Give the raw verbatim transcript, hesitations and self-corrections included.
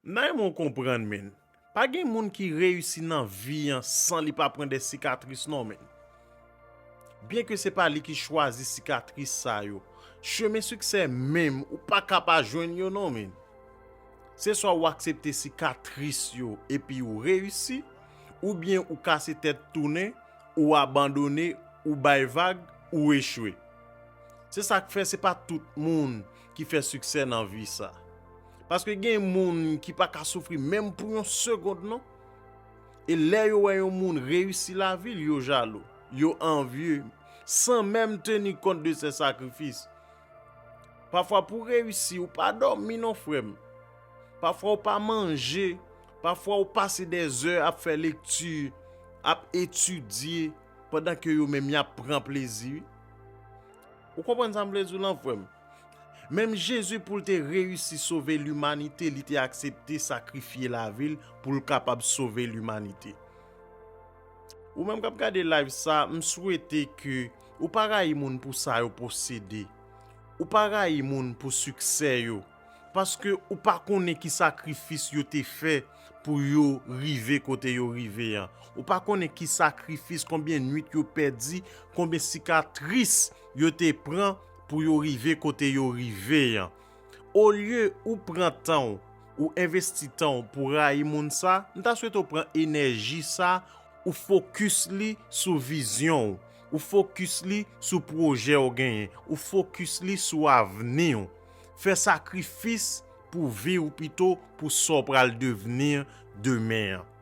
M ta renmen w konprann, menn. Pa gen moun ki reyisi nan vi an san li pa pran de sikatris non, menn. Byenke se pa li ki chwazi sikatris sa yo, chemen siksè menm ou pa ka pa jwenn yo non, menn. Se swa ou aksepte sikatris yo epi ou reyisi, oubyen ou kase tèt tounen, ou abandone, ou bay vag, ou echwe. Se sa k fè se pa tout moun ki fè siksè nan vi sa. Paske gen moun ki pa ka soufri menm pou yon segond non. E lè yo wè yon moun reyisi lavi l, yo jalou, yo anvye, san menm teni kont de se sakrifis. Pafwa pou reyisi, ou pa dòmi non, frè m. Pafwa ou pa manje, pafwa ou pase dèzè ap fè lekti, ap etidye, pandan ke yo menm y ap pran plezi. Ou konprann sa m vle di w lan, frè m? Menm Jezi, pou l te reyisi sove limanite, li te aksepte sakrifye lavi l pou l kapab sove limanite. Ou menm k ap gade live sa, m swete ke ou pa rayi moun pou sa yo posede. Ou pa rayi moun pou siksè yo. Paske ou pa konnen ki sakrifis yo te fè pou yo rive kote yo rive an. Ou pa konnen ki sakrifis, konbyen nwit yo pèdi, konbyen sikatris yo te pran pou yo rive kote yo rive an. Olye ou pran tan w, ou envesti tan w pou rayi moun sa, m ta swete w pran enèji sa, ou fokis li sou vizyon w, ou fokis li sou pwojè w genyen, ou fokis li sou avni w. Fè sakrifis pou vi w pito pou sa w pral devni demen an.